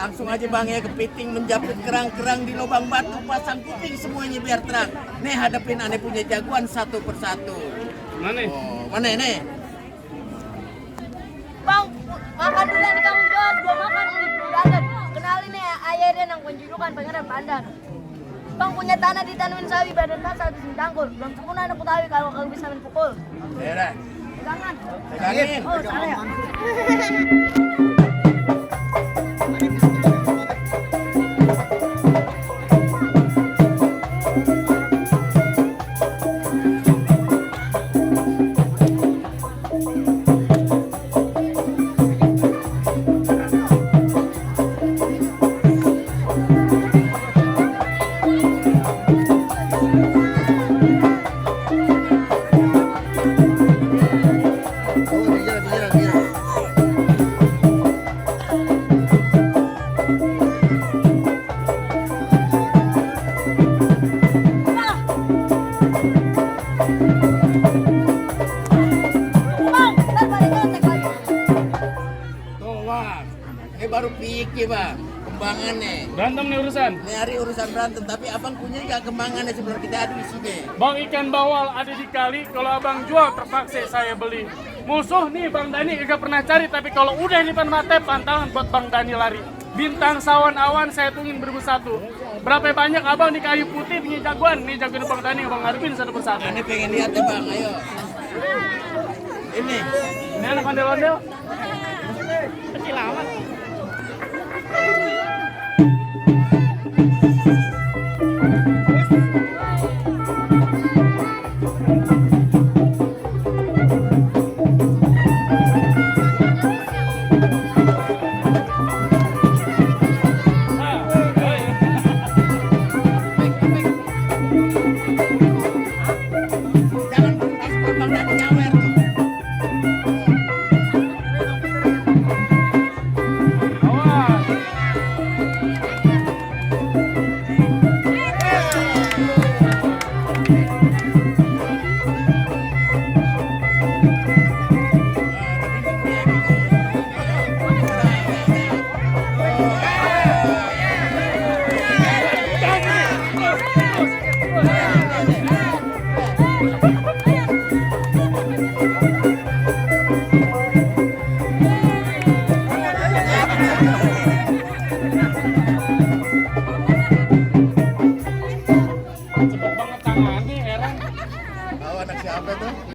Langsung aja bang ya, kepiting menjapit kerang-kerang di lubang batu, pasang kuping semuanya biar terang. Nih hadapin aneh punya jagoan satu persatu. Mana? Oh, mana nih? Bang, makan dulu nih kamu bos, gua makan di Pandan. Kenalin nih ayahnya yang penjujukan Pangeran Pandan. Bang punya tanah ditanemin sawi badan tas habis ditangkul. Belum sempurna anak ketahui kalau bisa main pukul. Ya dah. Pegangan. Pegangin. Oh, salah ya. Ini baru pikir bang, kembangannya. Berantem nih urusan. Ini hari urusan berantem, tapi abang punya nggak kembangannya sebelum kita adu isinya. Bang ikan bawal ada di kali, kalau abang jual terpaksa saya beli. Musuh nih Bang Dani gak pernah cari, tapi kalau udah di depan mata pantangan buat Bang Dani lari. Bintang sawan awan saya tungguin bersatu. Berapa banyak abang di kayu putih punya jagoan, nih jagoan Bang Dani abang ngadepin satu persatu. Aneh pengen lihat ya bang, ayo. Ini anak ondel-ondel. Kecil amat. jangan bekas bang Dani nyawer tuh. Cepet banget tangannya, heran. Tahu anak siapa tuh?